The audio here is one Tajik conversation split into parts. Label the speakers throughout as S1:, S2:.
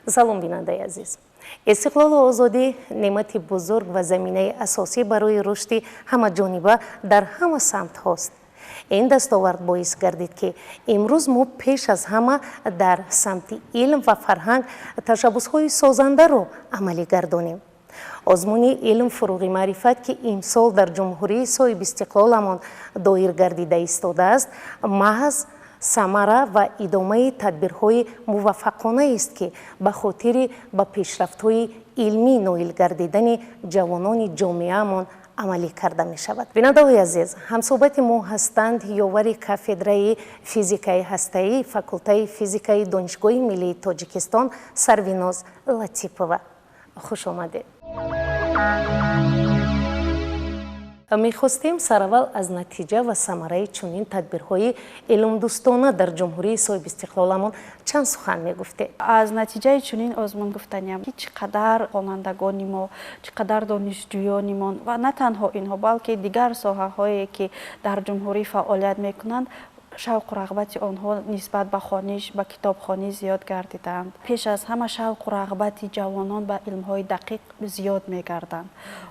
S1: Салом, бинандаи азиз. Истиқлолу озодӣ неъмати бузург ва заминаи асосӣ барои рушди ҳамаҷониба дар ҳама самтҳост. Ин дастовард боис гардид, ки имрӯз мо пеш аз ҳама дар самти илм ва фарҳанг ташаббусҳои созандаро амалӣ гардонем. Озмуни «Илм фурӯғи маърифат», ки имсол дар ҷумҳурии соҳибистиқлоламон доир гардида истодааст, маҳз самара ва идомаи тадбирҳои муваффақонаест, ки ба хотири ба пешрафтҳои илмӣ ноил гардидани ҷавонони ҷомеаамон амалӣ карда мешавад. Бинандаҳои азиз, ҳамсӯҳбати мо ҳастанд ёвари кафедраи физикаи ҳастаӣ факултаи физикаи Донишгоҳи миллии Тоҷикистон Сарвиноз Латипова. Хуш омадед. Мехостем сараввал аз натиҷа ва самараи чунин тадбирҳои илмдӯстона дар ҷумҳурии соҳибистиқлоламон чанд сухан мегуфтед.
S2: Аз натиҷаи чунин озмун гуфтаниям, ки чӣ қадар хонандагони мо, чӣ қадар донишҷӯёни мо ва на танҳо инҳо, балки дигар соҳаҳое, ки дар ҷумҳурӣ фаъолият мекунанд, шавқу рағбати онҳо нисбат ба хониш, ба китобхонӣ зиёд гардидаанд. Пеш аз ҳама шавқу рағбати ҷавонон ба илмҳои дақиқ зиёд мегарданд.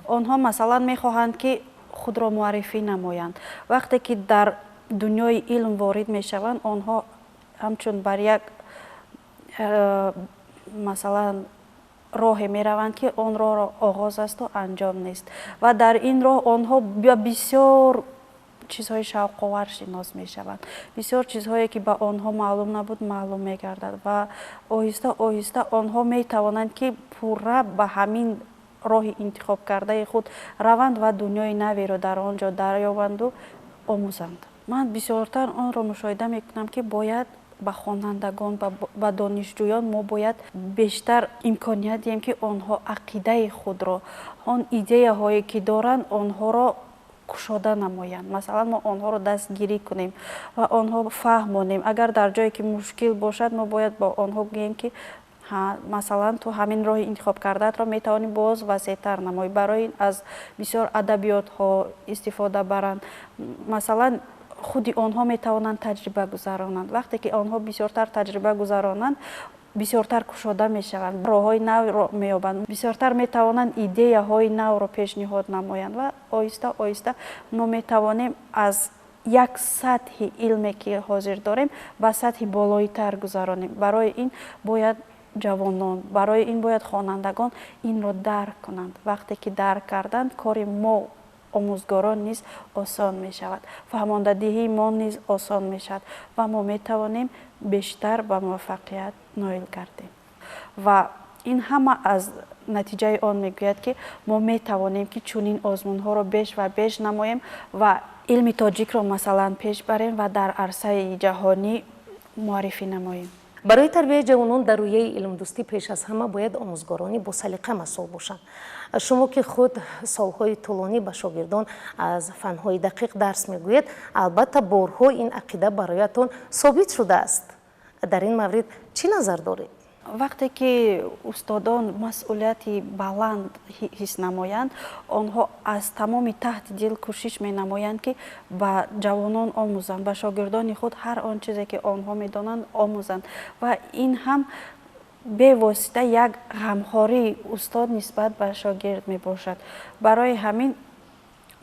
S2: Онҳо, масалан, мехоҳанд, ки худро муаррифӣ намоянд. Вақте ки дар дунёи илм ворид мешаванд, онҳо ҳамчун бар як масалан, роҳе мераванд, ки он роҳро оғоз асту анҷом нест, ва дар ин роҳ онҳо бисёр чизҳои шавқовар шинос мешаванд, бисёр чизҳое, ки ба онҳо маълум набуд, маълум мегардад ва оҳиста оҳиста онҳо метавонанд, ки пурра ба ҳамин роҳи интихобкардаи худ раванд ва дунёи наверо дар он ҷо дарёбанду омӯзанд. Ман бисёртар онро мушоҳида мекунам, ки бояд ба хонандагон, ба донишҷӯён мо бояд бештар имконият диҳем, ки онҳо ақидаи худро, он идеяҳое, ки доранд, онҳоро кушода намоянд. Масалан, мо онҳоро дастгирӣ кунем ва онҳо фаҳмонем. Агар дар ҷое ки мушкил бошад, мо бояд бо онҳо гӯем, ки масалан, ту ҳамин роҳи интихобкардаатро метавонӣ боз васеътар намоӣ. Барои ин аз бисёр адабиётҳо истифода баранд. Масалан, худи онҳо метавонанд таҷриба гузаронанд. Вақте ки онҳо бисёртар таҷриба гузаронанд, бисёртар кушода мешаванд, роҳҳои навро меёбанд, бисёртар метавонанд идеяҳои навро пешниҳод намоянд ва оҳиста оҳиста мо метавонем аз як сатҳи илме, ки ҳозир дорем, ба сатҳи болоитар гузаронем. Барои ин бояд ҷавонон, барои ин бояд хонандагон инро дарк кунанд. Вақте ки дарк карданд, кори мо омӯзгорон низ осон мешавад, фаҳмондадиҳии мо низ осон мешавад ва мо метавонем бештар ба муваффақият ноил гардем. Ва ин ҳама аз натиҷаи он мегӯяд, ки мо метавонем, ки чунин озмунҳоро беш ва беш намоем ва илми тоҷикро, масалан, пеш барем ва дар арсаи ҷаҳонӣ муаррифӣ намоем.
S1: Барои тарбияи ҷавонон дар рӯяи илмдӯстӣ пеш аз ҳама бояд омӯзгорони босалиқа масъул бошанд. Шумо, ки худ солҳои тӯлонӣ ба шогирдон аз фанҳои дақиқ дарс мегӯед, албатта, борҳо ин ақида бароятон собит шудааст. Дар ин маврид чӣ назар доред?
S2: Вақте ки устодон масъулияти баланд ҳис намоянд, онҳо аз тамоми таҳти дил кӯшиш менамоянд, ки ба ҷавонон омӯзанд, ба шогирдони худ ҳар он чизе, ки онҳо медонанд, омӯзанд. Ва ин ҳам бевосита як ғамхории устод нисбат ба шогирд мебошад. Барои ҳамин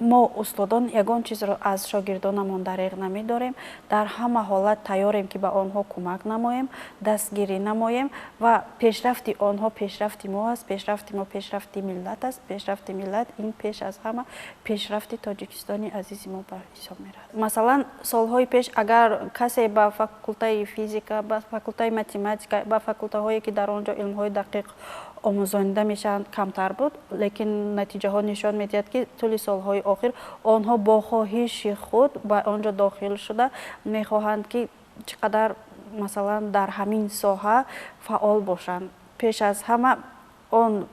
S2: мо устодон ягон чизро аз шогирдонамон дареғ намедорем. Дар ҳама ҳолат тайёрем, ки ба онҳо кӯмак намоем, дастгирӣ намоем ва пешрафти онҳо пешрафти мо аст, пешрафти мо пешрафти миллат аст, пешрафти миллат ин пеш аз ҳама пешрафти Тоҷикистони азизи мо ба ҳисоб меравад. Масалан, солҳои пеш агар касе ба факултаи физика, ба факултаи математика, ба факултаҳое, ки дар он ҷо илмҳои дақиқ омӯзонида мешаванд, камтар буд, лекин натиҷаҳо нишон медиҳад, ки тӯли солҳои охир онҳо бо хоҳиши худ ба он ҷо дохил шуда мехоҳанд, ки чӣ қадар, масалан, дар ҳамин соҳа фаъол бошанд, пеш аз ҳама он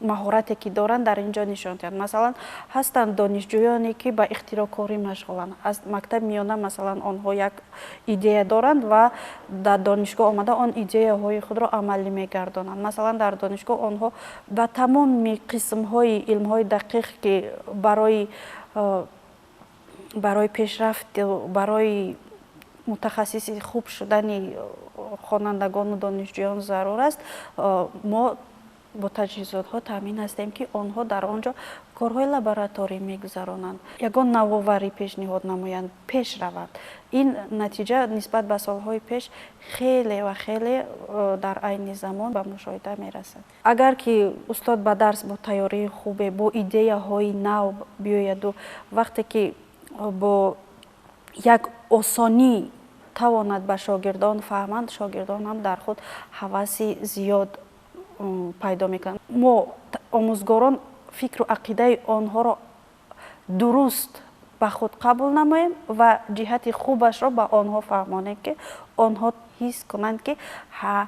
S2: маҳорате, ки доранд, дар ин ҷо нишон диҳанд. Масалан, ҳастанд донишҷӯёне, ки ба ихтироъкорӣ машғуланд. Аз мактаби миёна, масалан, онҳо як идея доранд ва дар донишгоҳ омада он идеяҳои худро амалӣ мегардонанд. Масалан, дар донишгоҳ онҳо ба тамоми қисмҳои илмҳои дақиқ, ки барои Барои пешрафт, барои мутахассиси хуб шудани хонандагону донишҷӯён зарур аст. Мо бо таҷҳизотҳо таъмин ҳастем, ки онҳо дар он ҷо корҳои лабораторӣ мегузаронанд, ягон навоварӣ пешниҳод намоянд, пеш раванд. Ин натиҷа нисбат ба солҳои пеш хеле ва хеле дар айни замон ба мушоҳида мерасад. Агар ки устод ба дарс бо тайёрии хубе, бо идеяҳои нав биёяду вақте ки бо як осонӣ тавонад ба шогирдон фаҳманд, шогирдон ҳам дар худ ҳаваси зиёд пайдо мекунанд. Мо омӯзгорон фикру ақидаи онҳоро дуруст ба худ қабул намоем ва ҷиҳати хубашро ба онҳо фаҳмонем, ки онҳо ҳис кунанд, ки ҳа,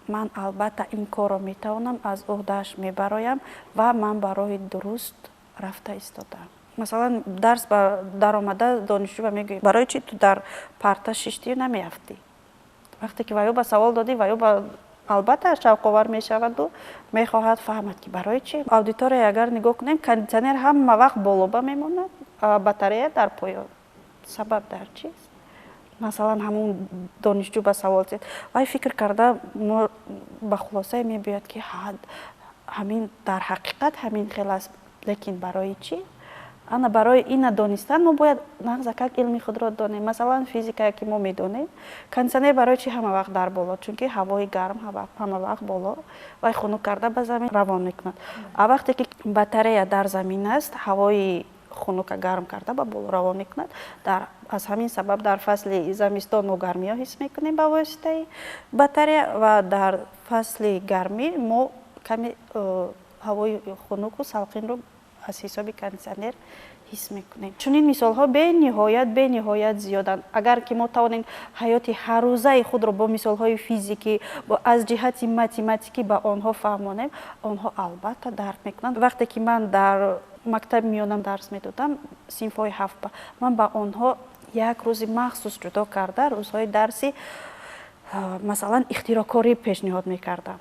S2: ман албатта ин корро метавонам, аз уҳдааш мебароям ва ман ба роҳи дуруст рафта истодаам. Масалан, дарс ба даромада донишҷӯ ба мегӯяд: «Барои чи ту дар парта шиштию намеафтӣ?» Вақте ки ваё ба савол додӣ, ваё ба албатта шавқовар мешаваду мехоҳад фаҳмад, ки барои чи. Аудитория агар нигоҳ кунем, кондитсионер ҳама вақт болоба мемонад, батарея дар поён. Сабаб дар чист? Масалан, ҳамун донишҷӯ ба савол зед, вай фикр карда, мо ба хулосае мебиёяд, ки ҳамин дар ҳақиқат ҳамин хел аст, лекин барои чӣ? Ана барои ина донистан мо бояд нағзакак илми худро донем. Масалан, физикае ки мо медонем, кондитсионер барои чӣ ҳама вақт дар боло? Чунки ҳавои гарм ҳама вақт боло, вай хунук карда ба замин равон мекунад. А вақте ки батарея дар замин аст, ҳавои хунука гарм карда ба боло равон мекунад. Аз ҳамин сабаб дар фасли замистон мо гармиҳо ҳис мекунем ба воситаи батарея ва дар фасли гармӣ мо каме ҳавои хунуку салқинро аз ҳисоби кондитсионер ҳис мекунем. Чунин мисолҳо бениҳоят, бениҳоят зиёданд. Агар ки мо тавонем ҳаёти ҳаррӯзаи худро бо мисолҳои физикӣ, аз ҷиҳати математикӣ ба онҳо фаҳмонем, онҳо албатта дарк мекунанд. Вақте ки ман дар мактаби миёна дарс медодам, синфҳои ҳафт, ман ба онҳо як рӯзи махсус ҷудо карда, рӯзҳои дарси, масалан, ихтироъкорӣ пешниҳод мекардам.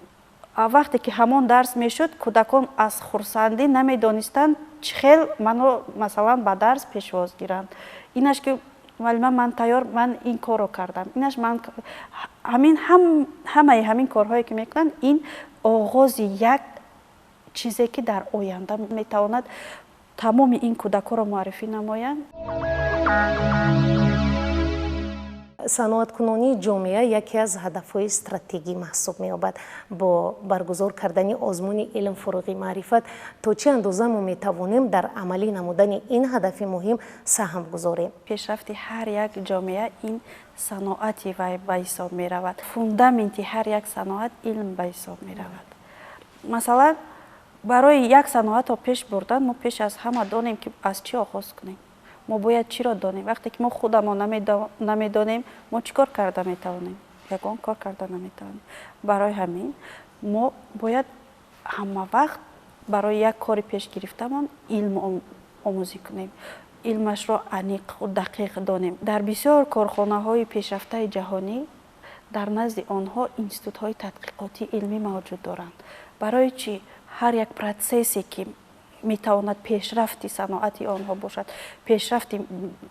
S2: Вақте ки ҳамон дарс мешуд, кӯдакон аз хурсандӣ намедонистанд, чӣ хел манро, масалан, ба дарс пешвоз гиранд. Инаш ки: «Муаллима, ман тайёр, ман ин корро кардам». Инаш ман ҳамин, ҳамаи ҳамин корҳое ки мекунанд, ин оғози як чизе, ки дар оянда метавонад тамоми ин кӯдакҳоро муаррифӣ намоянд.
S1: Саноаткунонии ҷомеа яке аз ҳадафҳои стратегӣ маҳсуб меёбад. Бо баргузор кардани озмуни «Илм фуруғи маърифат» то чӣ андоза мо метавонем дар амалӣ намудани ин ҳадафи муҳим саҳм гузорем?
S2: Пешрафти ҳар як ҷомеа ин саноати вай ба ҳисоб меравад. Фундаменти ҳар як саноат илм ба ҳисоб меравад. Масалан, барои як саноатро пеш бурдан мо пеш аз ҳама донем, ки аз чӣ оғоз кунем, мо бояд чиро донем. Вақте ки мо худамон намедонем, мо чӣ кор карда метавонем? Ягон кор карда наметавонем. Барои ҳамин мо бояд ҳама вақт барои як кори пеш гирифтамон илм омӯзӣ кунем, илмашро аниқу дақиқ донем. Дар бисёр корхонаҳои пешрафтаи ҷаҳонӣ дар назди онҳо институтҳои тадқиқотии илмӣ мавҷуд доранд. Барои чӣ? Ҳар як процессе, ки метавонад пешрафти саноати онҳо бошад, пешрафти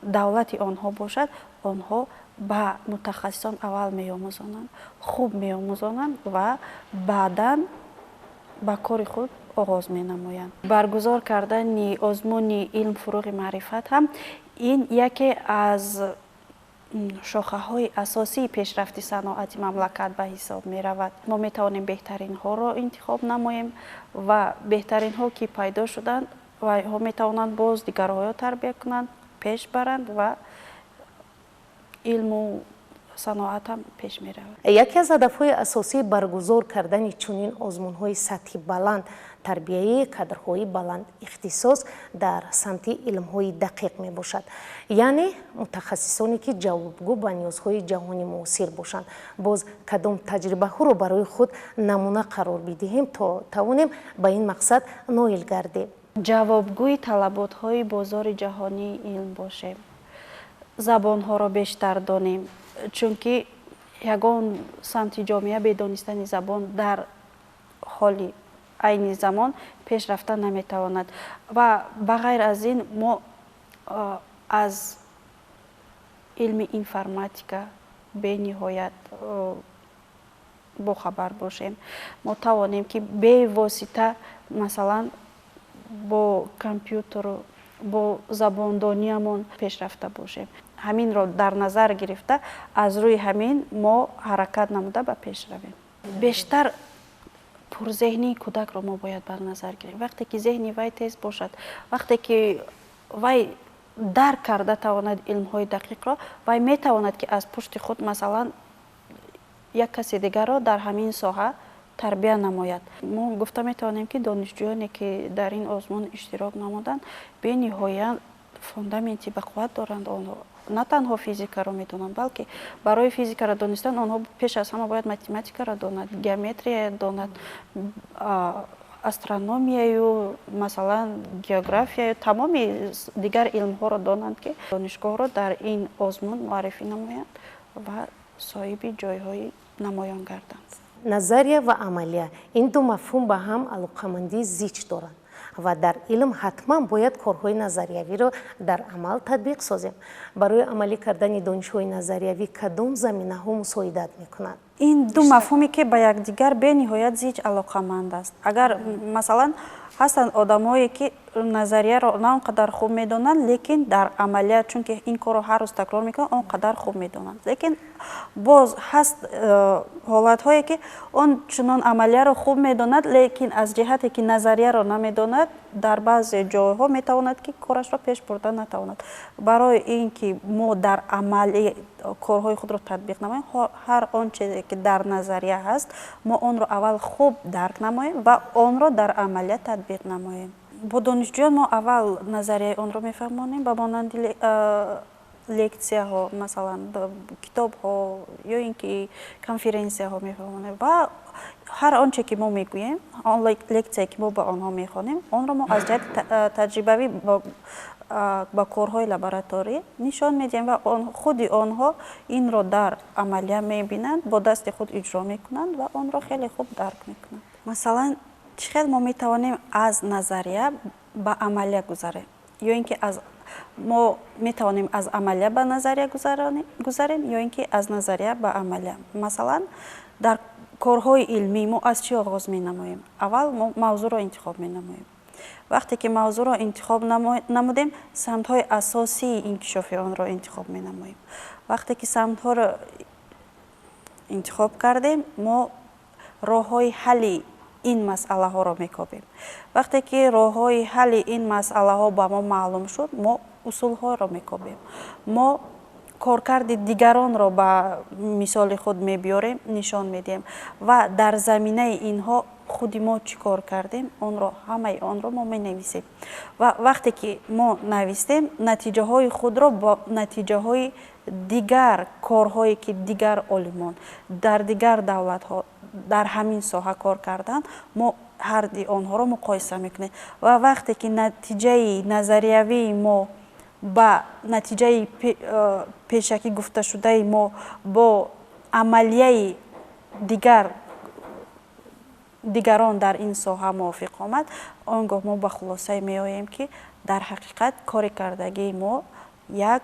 S2: давлати онҳо бошад, онҳо ба мутахассисон аввал меомӯзонанд, хуб меомӯзонанд ва баъдан ба кори худ оғоз менамоянд. Баргузор кардани озмуни «Илм фуруғи маърифат» ҳам ин яке аз шохаҳои асосии пешрафти саноати мамлакат ба ҳисоб меравад. Мо метавонем беҳтаринҳоро интихоб намоем ва беҳтаринҳо ки пайдо шуданд, вайҳо метавонанд боз дигарҳоро тарбия кунанд, пеш баранд ва илму саноат ҳам пеш меравад.
S1: Яке аз ҳадафҳои асосии баргузор кардани чунин озмунҳои сатҳи баланд тарбияи кадрҳои баланд ихтисос дар самти илмҳои дақиқ мебошад, яъне мутахассисоне, ки ҷавобгӯ ба ниёзҳои ҷаҳони муосир бошанд. Боз кадом таҷрибаҳоро барои худ намуна қарор бидиҳем, то тавонем ба ин мақсад ноил гардем?
S2: Ҷавобгӯи талаботҳои бозори ҷаҳонии илм бошем, забонҳоро бештар донем, чунки ягон самти ҷомеа бе донистани забон дар ҳоли айни замон пеш рафта наметавонад. Ва ба ғайр аз ин мо Аз илми информатика бениҳоят бохабар бошем. Мо тавонем, ки бевосита, масалан, бо компютеру бо забондониямон пешрафта бошем. Ҳаминро дар назар гирифта, аз рӯи ҳамин мо ҳаракат намуда ба пеш равем. Бештар пурзеҳнии кӯдакро мо бояд бар назар гирем. Вақте ки зеҳни вай тез бошад, вақте ки вай дарк карда тавонад илмҳои дақиқро, вай метавонад, ки аз пушти худ, масалан, як каси дигарро дар ҳамин соҳа тарбия намояд. Мо гуфта метавонем, ки донишҷӯёне, ки дар ин озмун иштирок намуданд, бениҳоят фундаменти бақувват доранд. Онҳо на танҳо физикаро медонанд, балки барои физикаро донистан онҳо пеш аз ҳама бояд математикаро донад, геометрия донад, астрономияю, масалан, географияю, тамоми дигар илмҳоро донанд, ки донишгоҳро дар ин озмун муаррифӣ намоянд ва соҳиби ҷойҳои намоён гарданд.
S1: Назария ва амалия, ин ду мафҳум ба ҳам алоқамандии зич доранд ва дар илм ҳатман бояд корҳои назариявиро дар амал татбиқ созем. Барои амалӣ кардани донишҳои назариявӣ кадом заминаҳо мусоидат мекунанд?
S2: Ин ду мафҳуме, ки ба якдигар бениҳоят зич алоқаманд аст. Агар, масалан, ҳастанд одамое, ки назарияро на он қадар хуб медонанд, лекин дар амалия, чунки ин корро ҳар рӯз такрор мекунанд, он қадар хуб медонанд. Лекин боз ҳаст ҳолатҳое, ки он чунон амалияро хуб медонад, лекин аз ҷиҳате ки назарияро намедонад, дар баъзе ҷойҳо метавонад, ки корашро пеш бурда натавонад. Барои ин ки мо дар амали корҳои худро татбиқ намоем, ҳар он чизе, ки дар назария ҳаст, мо онро аввал хуб дарк намоем ва онро дар амалия татбиқ намоем. Бо донишҷӯён мо аввал назарияи онро мефаҳмонем ба монанди лексияҳо, масалан, китобҳо ё ин ки конференсияҳо мефаҳмонем ва ҳар он че ки мо мегӯем, он лексияе, ки мо ба онҳо мехонем, онро мо аз ҷиҳати таҷрибавӣ ба корҳои лабораторӣ нишон медиҳем ва худи онҳо инро дар амалия мебинанд, бо дасти худ иҷро мекунанд ва онро хеле хуб дарк мекунанд. Масалан, чӣ хел мо метавонем аз назария ба амалия гузарем, ё ин ки аз мо метавонем аз амалия ба назария гузарем, ё ин ки аз назария ба амалия? Масалан, дар корҳои илмӣ мо аз чӣ оғоз менамоем? Аввал мо мавзӯъро интихоб менамоем. Вақте ки мавзӯъро интихоб намудем, самтҳои асосии инкишофи онро интихоб менамоем. Вақте ки самтҳоро интихоб кардем, мо роҳҳои ҳалли ин масъалаҳоро мекобем. Вақте ки роҳҳои ҳалли ин масъалаҳо ба мо маълум шуд, мо усулҳоро мекобем, мо коркарди дигаронро ба мисоли худ мебиёрем, нишон медиҳем ва дар заминаи инҳо худи мо чӣ кор кардем, онро, ҳамаи онро мо менависем. Ва вақте ки мо навистем, натиҷаҳои худро бо натиҷаҳои дигар корҳое, ки дигар олимон дар дигар давлатҳо дар ҳамин соҳа кор карданд, мо ҳарди онҳоро муқоиса мекунем. Ва вақте ки натиҷаи назариявии мо ба натиҷаи пешакӣ гуфташудаи мо бо амалияи дигарон дар ин соҳа мувофиқ омад, он гоҳ мо ба хулосае меоем, ки дар ҳақиқат кори кардагии мо як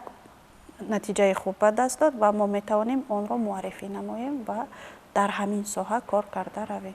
S2: натиҷаи хуб ба даст дод ва мо метавонем онро муаррифӣ намоем ва дар ҳамин соҳа кор карда равем.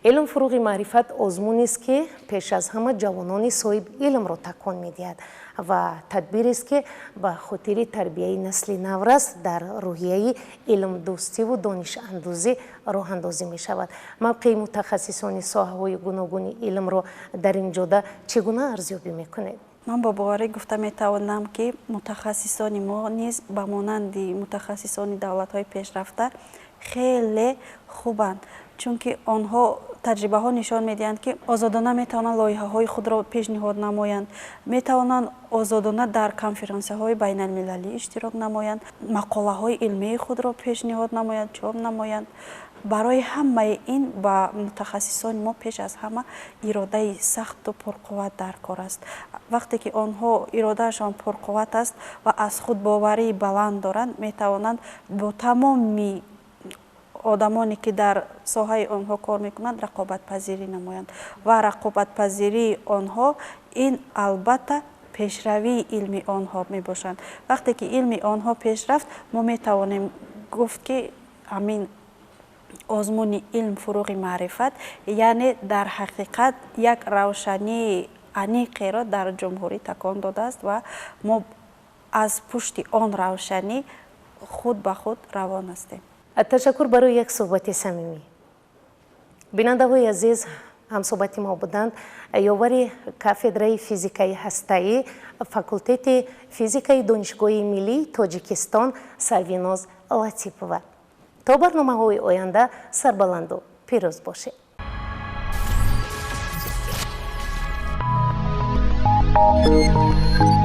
S1: Илм фуруғи маърифат озмунест, ки пеш аз ҳама ҷавонони соҳиби илмро такон медиҳад ва тадбирест, ки ба хотири тарбияи насли наврас дар рӯҳияи илмдӯстиву донишандӯзӣ роҳандозӣ мешавад. Мавқеи мутахассисони соҳаҳои гуногуни илмро дар ин ҷода чӣ гуна арзёбӣ мекунед?
S2: Ман бо боварӣ гуфта метавонам, ки мутахассисони мо низ ба монанди мутахассисони давлатҳои пешрафта хеле хубанд, чунки онҳо, таҷрибаҳо нишон медиҳанд, ки озодона метавонанд лоиҳаҳои худро пешниҳод намоянд, метавонанд озодона дар конференсияҳои байналмилалӣ иштирок намоянд, мақолаҳои илмии худро пешниҳод намоянд, чоп намоянд. Барои ҳамаи ин ба мутахассисони мо пеш аз ҳама иродаи сахту пурқувват дар кор аст. Вақте ки онҳо иродаашон пурқувват аст ва аз худбоварии баланд доранд, метавонанд бо тамоми Одамоне ки дар соҳаи онҳо кор мекунанд, рақобатпазирӣ намоянд, ва рақобатпазирии онҳо ин албатта пешравии илми онҳо мебошанд. Вақте ки илми онҳо пеш рафт, мо метавонем гуфт, ки ҳамин озмуни «Илм фуруғи маърифат», яъне дар ҳақиқат як равшании аниқеро дар ҷумҳурӣ такон додааст ва мо аз пушти он равшанӣ худ ба худ равон ҳастем.
S1: Ташаккур барои як суҳбати самимӣ. Бинандаҳои азиз, ҳамсӯҳбати мо буданд ёвари кафедраи физикаи ҳастаӣ, факултети физикаи Донишгоҳи миллии Тоҷикистон Сарвиноз Латипова. То барномаҳои оянда сарбаланду пирӯз бошед. Thank you.